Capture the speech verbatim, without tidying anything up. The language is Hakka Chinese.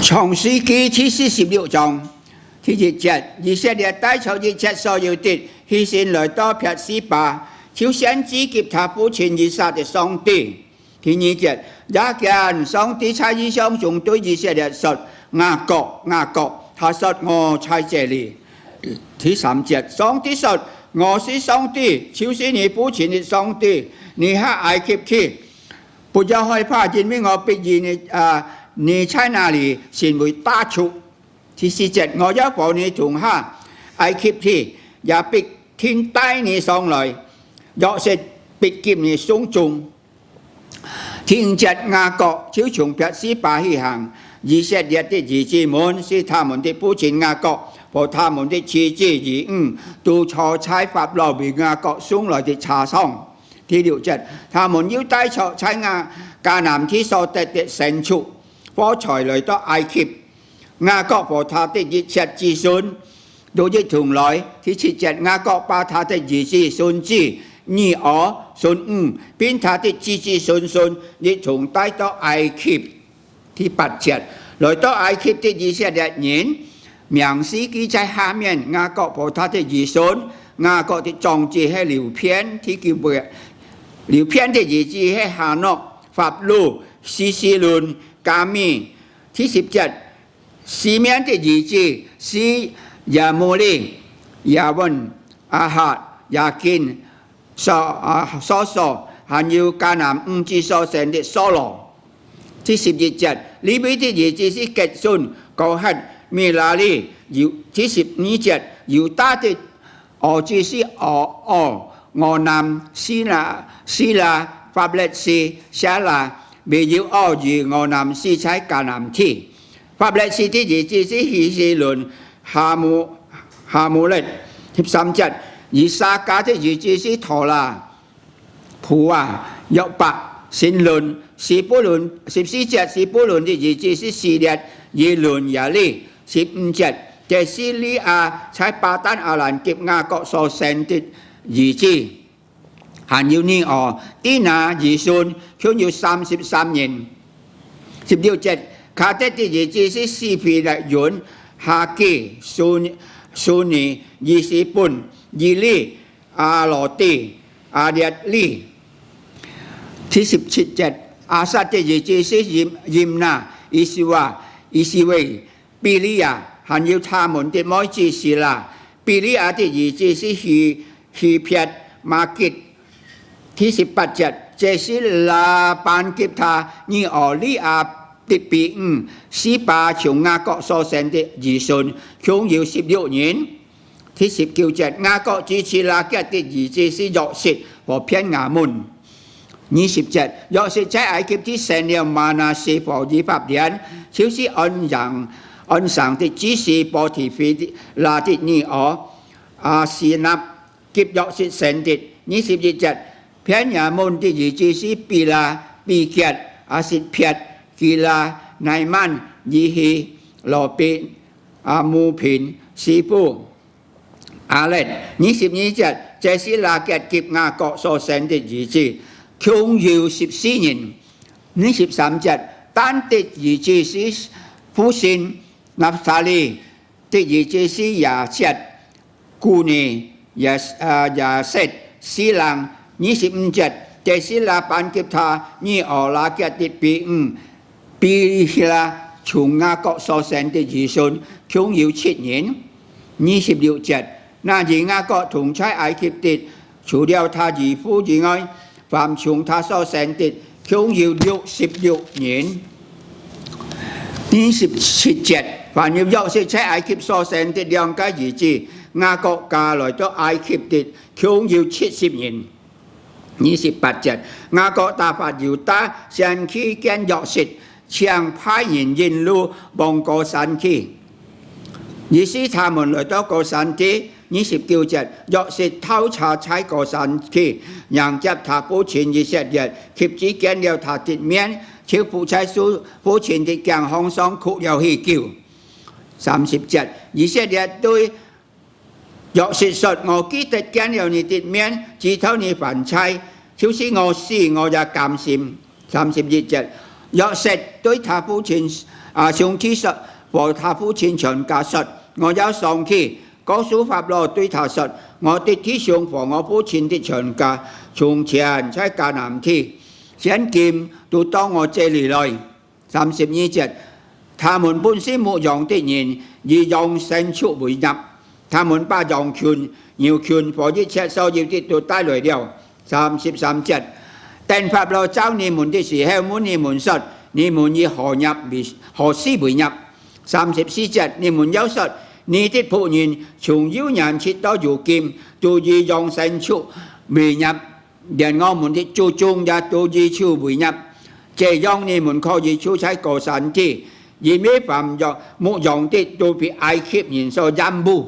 創世記第四十六章第一節，以色列帶著一切所有的，起身來到別是巴，就獻祭給他父親以撒的上帝。第二節，夜間，上帝在異象中對以色列說：「雅各，雅各。」他說：「我在這裡。」第三節，上帝說：「我是上帝，就是你父親的上帝。你下埃及去，不要害怕，因為我必與你，啊，你在那裡成為大族。」第四節，「我要和你同下埃及去，也必定帶你上來。約瑟必給你送終。」第五節，雅各就從別是巴起行，以色列的兒子們使他們的父親雅各和他們的妻子、兒女都坐在法老為雅各送來的車上。第六節，他們又帶著在雅，迦南地所得的牲畜、貨財來到埃及。雅各和他的一切子孫都一同來。第七節，雅各把他的兒子、孫子、女兒、孫女，並他的子子孫孫一同帶到埃及。第八節，來到埃及的以色列人，名字記在下面：雅各和他的兒孫。雅各的長子係流便，第九節，流便的兒子係哈諾、法路、希西倫、迦米。第十節，西緬的兒子是耶母利、耶文、亞哈、雅斤、所，啊，所所，還有迦南女子所生的掃羅。第十一節，利未的兒子是革順、哥哈、米拉利。猶，第十二節，猶大的兒子是俄珥、俄南、示拉、示拉、法勒斯、謝拉，唯有俄珥、俄南死在迦南地。法勒斯的兒子是希西倫、哈母，哈母勒。十三節，以薩迦的兒子是陀拉、普瓦、約伯、新倫。十四節，西布倫的兒子是西列、以倫、耶利。十五節，這是利亞在巴旦亞蘭給雅各所生的兒子，還有女兒，第拿、兒孫，共有三十三人。十六節，迦得的兒子是西庇勒、云、哈基、書，書尼、以斯本、以利、亞羅底、亞列利。第十七節，亞撒的兒子是音，音拿、以斯瓦、以斯维、比利亚，还有他们的妹子示拉。比利亚的儿子是希，希别、玛吉。第十八节，这是拉班给他女儿利亚的比喻。示巴从雅各所生的儿孙，共有十六人。第十九节，雅各支持拉结的儿子是约瑟和便雅悯。二十节，约瑟在埃及地生了玛拿西和以法莲，就是安营，安营的祭司波提非拉的女儿阿西纳给约瑟生的。二十一节，便雅悯的儿子是比拉、比结、阿实别、基拉、乃曼、以希、罗宾、阿母平、西布、阿勒。二十二节，这是拉结给雅各所生的儿子，共有十四人。二十三节，但的儿子是户辛，拿弗他利的儿子是亚设、古尼、亚，啊，亚设四人。二十五节，这是拉班给他女儿拉结的比喻。 比勒从雅各所生的儿孙，共有七人。二十六节，那与雅各同在埃及的，除了他兒婦以外，凡从他所生的，共有六十六人。二十七节，还有约瑟在埃及所生的两个儿子，雅各家来到埃及的，共有七十人。 二十八节，雅各打发犹大先去见约瑟，请派人引路往歌珊去，以示他们来到歌珊地。二十九节，约瑟套车在歌珊去，迎接他父亲以色列，及至见了他的面，就伏在父，父亲的颈项上哭了许久。三十节，以色列对 约瑟说：「我既得见了你的面，知道你还在，就是我死，我也甘心。」三十一节，约瑟对他父亲，亞松既說，和他父親全家說：「我要上去。」告訴法老，對他說：「我的弟兄和我父親的全家從前在迦南地，現今都到我這裡來。」三十二節，他們本是牧羊的人，以羊牲畜為業。他們把羊群、牛群和一切所有的都帶來了。三十三節，等法老召你們的時候，問你們說：「你們以何業為何事為業？」三十四節，你們要說：「你的僕人從幼年直到如今，都以羊牲畜為業，連我們的祖宗也都以此為業。」這樣，你們可以住在歌珊地，因為凡牧羊的都被埃及人所厭惡。